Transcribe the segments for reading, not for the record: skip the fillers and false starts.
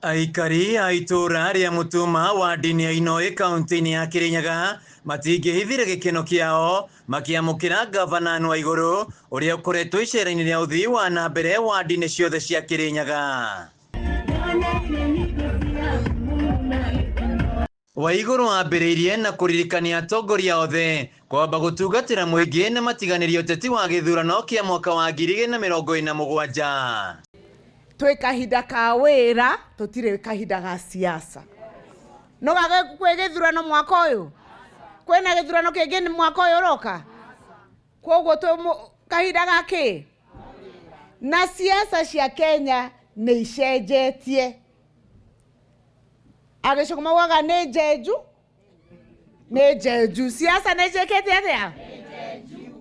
Aikari a itũũra rĩa Mũtuma ward-inĩ ya Inoi kaunti-inĩ ya Kirinyaga matingĩhithire gĩkeno kĩao makĩamũkĩra ngavana Anne Waigũrũ ũrĩa ũkoretwo icera-inĩ rĩa ũthii wa na mbere ward-inĩ ciothe cia Kirinyaga. Waigũrũ ambĩrĩirie na kũririkania atongoria othe kwamba gũtungatĩra mũingĩ na matiganĩrie ũteti wa gĩthurano kĩa mwaka wa 2027. Twĩ kahinda ka wĩra, tũtirĩ kahinda ga siasa. No gage kwĩ gĩthurano mwaka ũyũ? Kwĩna gĩthurano kĩngĩ mwaka ũyũ ũroka? Koguo twĩ kahinda ga kĩ? Na siasa cia Kenya nĩ icenjetie. Agĩcoka maugaga nĩ njenju, nĩ njenju. Siasa nĩ njĩkĩte atĩa?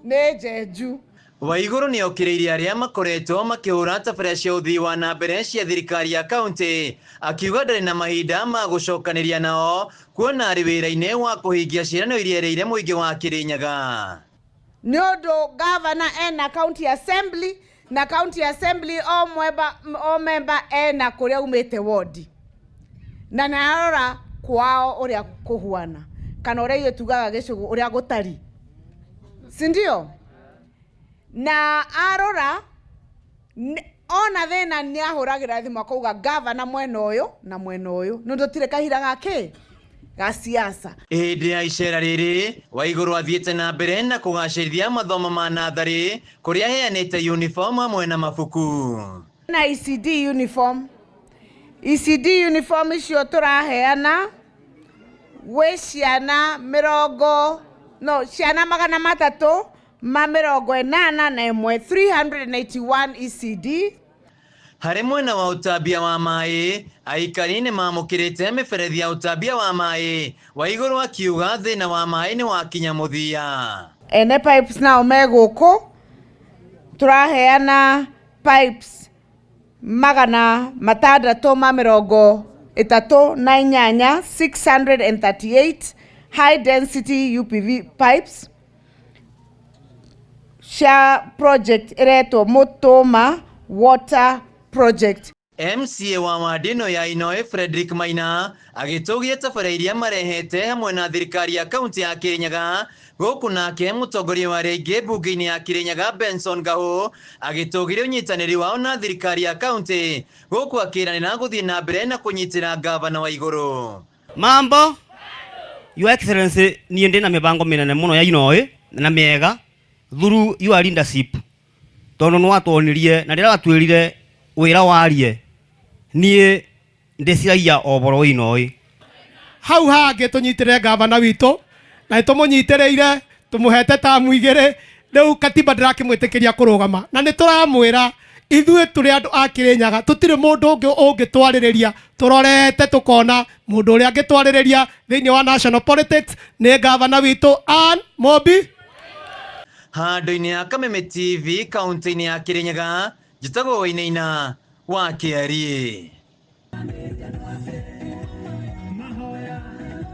Nĩ njenju. Waigũrũ nĩ okĩrĩirie arĩa makoretwo makĩhũra tabarĩra cia ũthii wa na mbere cia thirikari ya kaunti, akiuga ndarĩ na mahinda ma gũcokanĩria nao kuona arĩ wĩra-inĩ wa kũhingia ciĩranĩro iria erĩire mũingĩ wa Kĩrĩnyaga. Nĩ ũndũ gavana ena county assembly na county assembly o mwemba, o memba ena kũrĩa umĩte wodi na narora kwao ũrĩa kũhuana kana ũrĩa ithuĩ tugaga gĩcũgũ ũrĩa gũtari, si ndio? Na arora ona thĩna nĩ ahũragĩra thimũ akauga gavana mwena ũyũ na mwena ũyũ, nĩ ũndũ tũtirĩ kahinda ga kĩ ga siasa. Hĩndĩ ya icera rĩrĩ, Waigũrũ athiĩte na mbere na kũgacĩrithia mathomo ma natharĩ kũrĩa aheanĩte uniform hamwe na mabuku. Na ECD uniform. ECD uniform icio tũraheana gwĩ ciana mĩrongo, no, ciana magana matatũ ma mĩrongo ĩnana na ĩmwe, 381 ECD. Harĩ mwena wa ũtambia wa maĩ, aikari nĩ mamũkĩrĩte mĩberethi ya ũtambia wa maĩ. Waigũrũ akiuga thĩna wa maĩ nĩ wakinya mũthia. Ene pipes nao me gũkũ, tũraheana pipes magana matandatũ ma mĩrongo ĩtatũ na inyanya, 638 high density UPV pipes cia project ĩretwo Mũtũma Water Project. MCA wa ward ĩno ya Inoi Frederick Maina agĩtũgia tabarĩra iria marehete hamwe na thirikari ya kaunti ya Kirinyaga, gũkũ nake mũtongoria wa arĩa aingĩ mbunge-inĩ ya Kirinyaga Benson Gahu agĩtũgĩria ũnyitanĩri wao na thirikari ya kaunti, gũkũ akĩranĩra gũthiĩ na mbere na kũnyitĩra ngavana Waigũrũ. Mambo Your Excellency, niĩ ndĩ na mĩbango mĩnene mũno ya Inoi na mĩega through your leadership, tondũ nĩ watwonirie na rĩrĩa watwĩrire wĩra warie, niĩ ndĩciragia o ũhoro wa Inoi. Hau hangĩ tũnyitĩrĩre gavana witũ na nĩtũmũnyitĩrĩire, tũmũhete tamu igĩrĩ, rĩu katiba ndĩrakĩmwĩtĩkĩria kũrũgama, na nĩtũramwĩra ithuĩ tũrĩ andũ a Kĩrĩnyaga tũtirĩ mũndũ ũngĩ ũngĩtwarĩrĩria, tũrorete tũkona mũndũ ũrĩa angĩtwarĩrĩria thĩinĩ wa national politics nĩ gavana witũ Anne Mumbi. Handũ-inĩ ya Kameme TV kaunti-inĩ ya Kĩrĩnyaga, njĩtagwo Wainaina wa Kĩariĩ.